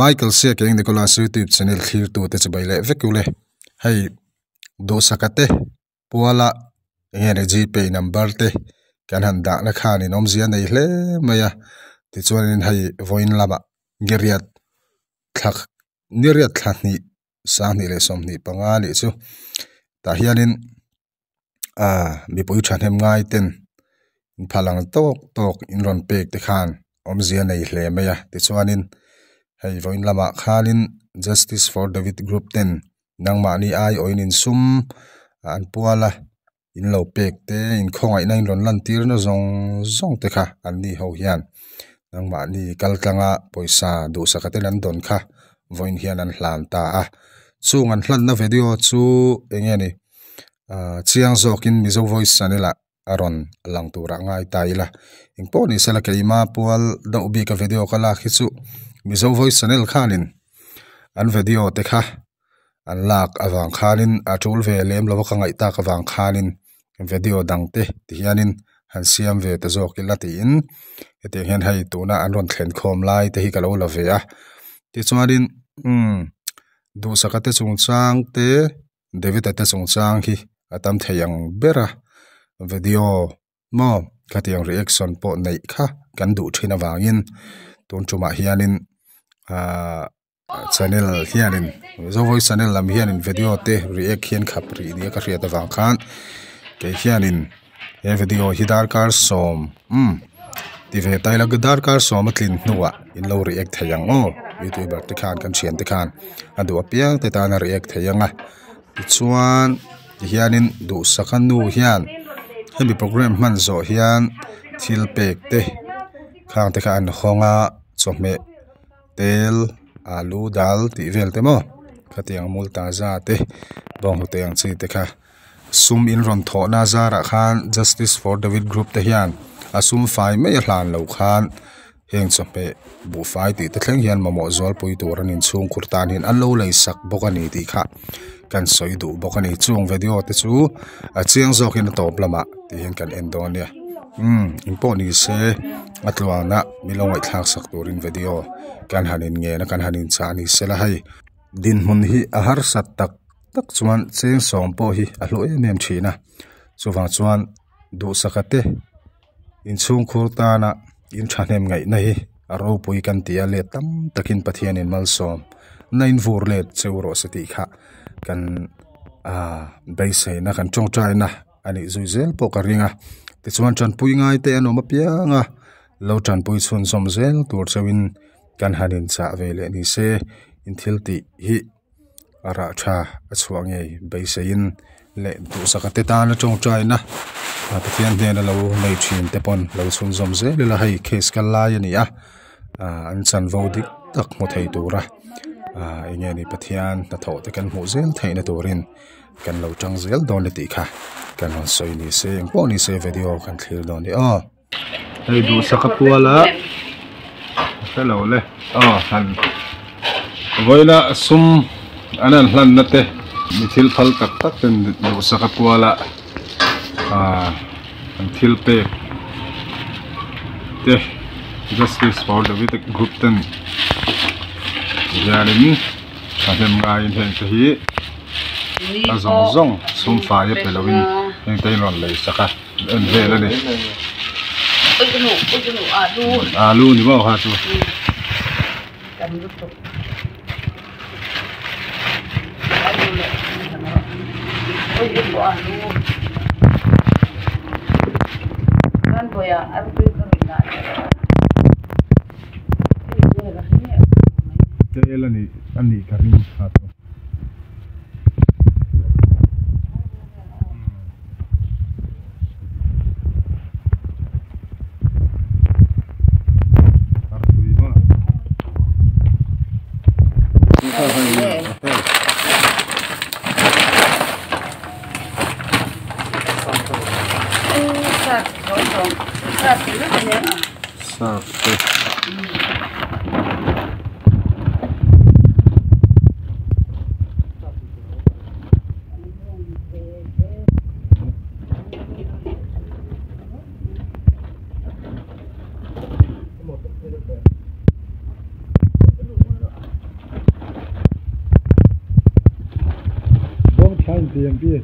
Michael Siakeng Nicholas YouTube channel thlir tu te chibai leh vek ule hei duhsaka te puala enge ni gpay number te kan han dah na khan in awmzia nei hle mai a tichuanin hei vawiin lamah niriat thla niriat thla hnih sanghnih leh sawmhnih panga nih chu tah hianin ah mipui thahnem ngai ten in phal ang tawk tawk in rawn pek te khan awmzia nei hle mai a tichuanin hei vawiin lamah khanin justice for david group ten nangmahni aiawhin insum an pual a in lo pek te in khawngaihna in rawn lan tir na zawng zawng te kha an ni ho hian nangmahni kal tlanga pawisa duhsaka ten an dawn kha vawiin hian an hlan ta a chung an hlanna video chu eng nge ni ah chiang zawkin mizo voice channel ah a rawn lang turah ngai ta ila engpawh ni sela keima pual deuh bik a video ka lak hi chu mizo voice channel khanin an video te kha an lak avang khanin a tul ve lem lo a ka ngaih tak avang khanin video dang te ti hianin han siam ve ta zawk ila tiin hetiang hian hei tuna an rawn thlen khawm lai te hi ka lo la ve a tichuanin umm duhsaka te chungchang te David-a te chungchang hi a tam thei ang ber a video maw khatiang reaction pawh neih kha kan duh thin avangin tun tumah hianin ahh channel hianin zovawi channel lam hianin video te react hian khap rih nia ka hriat avang khan kei hianin he video hi darkar sawm umm ti ve ta ila darkar sawm a tlin hnuah in lo react thei ang aw youtuber te khan kan thian te khan a duh apiang te tan a react thei ang a tichuan tihianin duhsaka nu hian hemi programme hman zawh hian thil pek te khang te kha an hawng a chawhmeh. Tel alu dal tih vel te maw khatiang multaza te bawnghnute ang chi te kha sum in rawn thawh na zarah khan justice for david group te hian a sum fai mai a hlan lo khan heng chawhmeh buhfai tih te thleng hian mamawh zualpui tur an inchhung khur tan hian an lo lei sak bawk a ni tih kha kan sawi duh bawk a ni chung video te chu a chiang zawk in a tawp lamah ti hian kan en dawn nia umm engpawh ni se a tluan a mi lo ngaihthlak sak turin video kan han in ngen a kan han in chah a ni sela hei dinhmun hi a harsat tak tak chuan cheng sawm pawh hi a hlu em em thin a chuvang chuan duhsaka te inchhungkhur tana in thahnem ngaihna hi a ropui kan ti a let tam takin Pathianin malsawm na in vur let cheu rawh se tih kha kan ah beiseina kan tawngtaina a nih zui zel pawh ka ring a tichuan tanpui ngai te an awm apiang a lo tanpui chhunzawm zel tur chauhin kan han inchah ve leh ni se in thil tih hi a rah tha a chhuah ngei beiseiin leh duhsaka te tana tawngtaina Pathian hnena lo nei thin te pawn lo chhunzawm zel ila hei case kal lai a ni a ah an chanvo dik tak hmu thei tura ah eng nge ni Pathian hnathawh te kan hmuh zel theihna turin kan lo tang zel dawn a tih kha kan rawn sawi ni se engpawh ni se video kan thlir dawn a ni aw. Hei duhsaka puala hrelo le aw han vawiina sum an han hlanna te mi thil phal tak tak ten duhsaka puala ah an thil pek te justice for david group ten hianin thahnem ngaiin heng te hi a zawng zawng sum fai a pe loin heng te hi an rawn lei sak a. En vel a ni alu ni maw kha chu tel a nih a nih ka ring kha chu. Ti ang pi.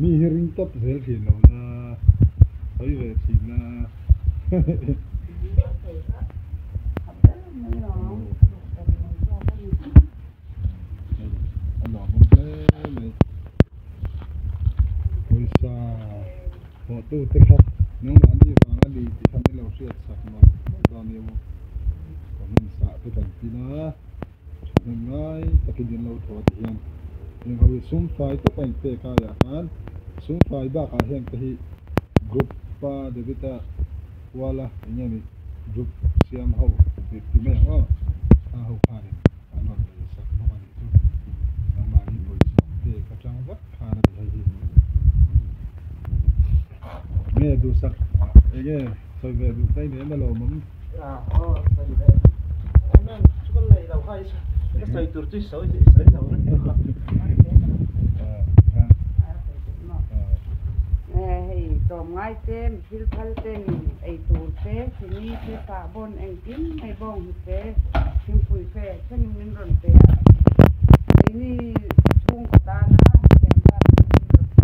Mi hi ring tawp zel thin lo la, sawi ve thin la. A nuam awm hle mai. Pawisa thawhtu te kha nangmahni vang a ni tih kha min lo hriat sak mawlh mawlh dawn nia maw. Comment ah te kan pin a. Thahnem ngai takin in lo thaw ti hian eng ho hi sum fai tawp a inpek a ah khan sum fai bakah hian te hi group pa David a kuala eng nge ni group siam ho tih ti mai ang aw kha ho khanin an rawn lei sak bawk a nih chu nangmahni pawisa pek atang vak khan a ni hei hi nge duhsak eng nge sawi ve duh ta i nei em alawm ang. Hei tlawmngai te mithil phal te ei tur te chini te sahbawn engkim mai bawng hi te thingpui fe thlengin min rawn pe a keini chhungkaw tana hetiang zat hi min rawn pe tu.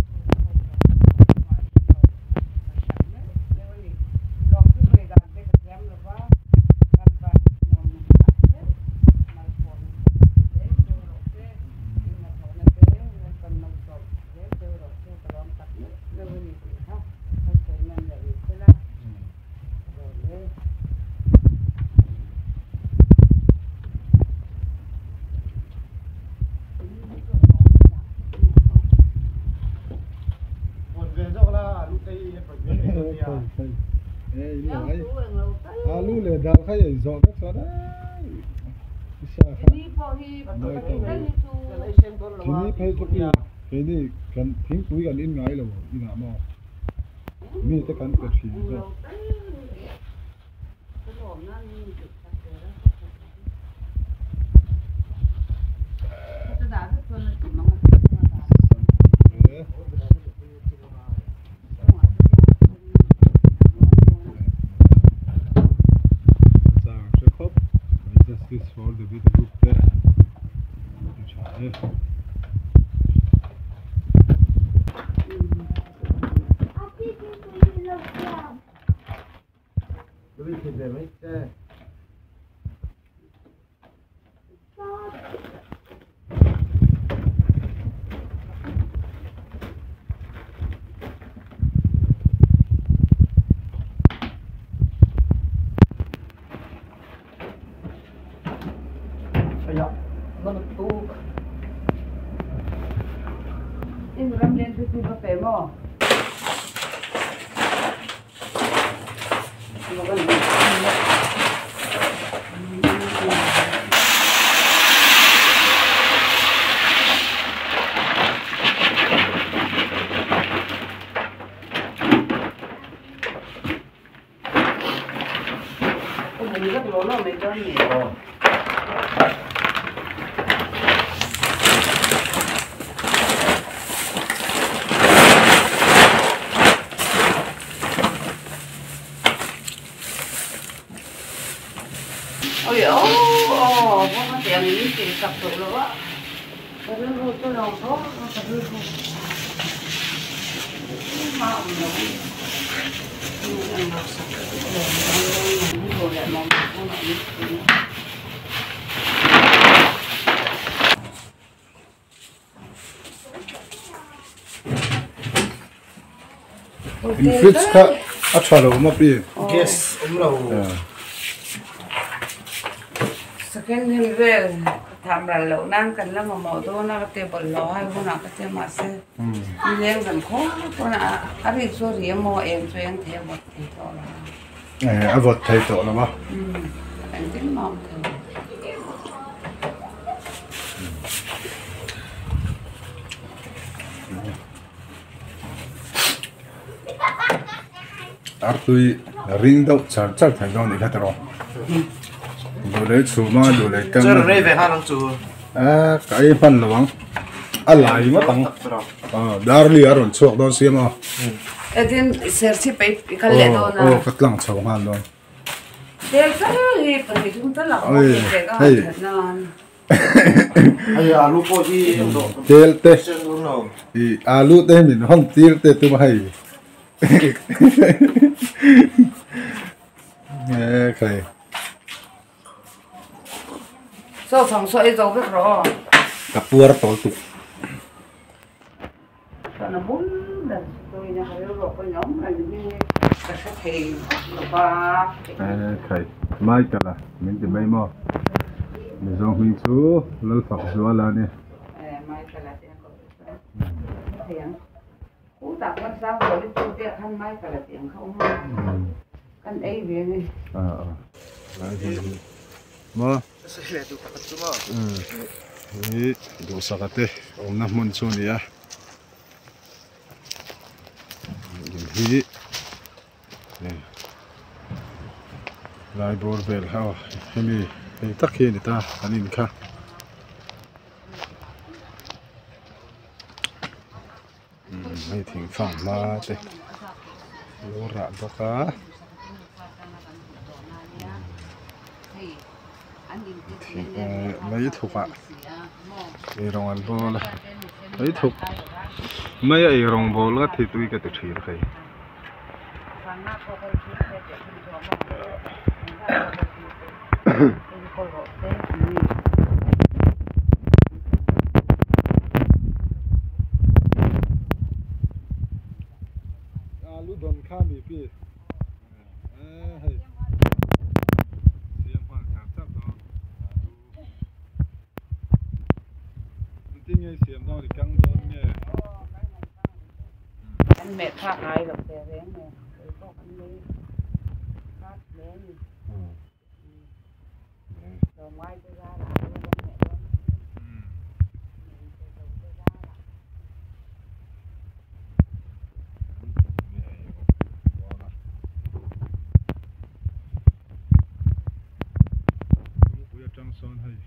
Alu leh dal kha ei zawh vek chuan eii sa kha mawi tawh lo chini phei chu khi keini kan thingpui kan in ngai lo inah maw mite kan pe thin zawk. Justice for David group te a tha e. In fridge kha a tha lo ma pi gas awm lo second hand vel tham ral loh nan kan la mamawh dawn a ka table lo hai hunah ka che mahse nileng kan khaw pawn a a rik chu a ri emaw eng chu eng thei a vawt thei tawh lo a vawt thei tawh lo a engtin mah a awm thei lo. Artui ring deuh char char thei dawn nih kha tiraw duhlei chhuma duhlei kang Chuan rei ve nghal ang chu. A ka ei hman lo ang a lai ngawt ang darli a rawn chhuak dawn sia maw. Etin serchhip ei i kal leh dawn a. Aw ka tlang chho nghal dawn. Tel tal hi pahnih thum tal a awm ve ka that nan. Hei alu pawh hi tel te i alu te min hawn tir te tum a hei e khai saw chhang saw ei zo vek rawh ka puar tawl tuk chuan a bul ber chu ina ka rilru pawhin a awm reng hi ka hre thei lo va. E khai Michael a min ti mai maw Mizo hming chu Lalfakzuala a ni. E Michael a tia ka awm chuan ka thei ang khutah khan Sangzuali tu te ah khan Michael a tih ang kha awm a kan ei ve a ni. A a lai hmun hi maw hi duhsaka te awmna hmun chu a ni a. Hi lai bawr vel ho hemi hei tak hi a ni ta an in kha. Hei thing fang hma te a lo rah bawk a. Mai thuk ah eirawng an bawl a mai thuk mai a eirawng bawl ngat hi tui ka ti thin hei. Alu dawn kha mi pi. An meh phak ngai lo te reng nge kei pawh kan lei khat hle a ni. Tlawmngai te zarah an la rawn meh dawn te zarah. Lungpui atang sawn hei.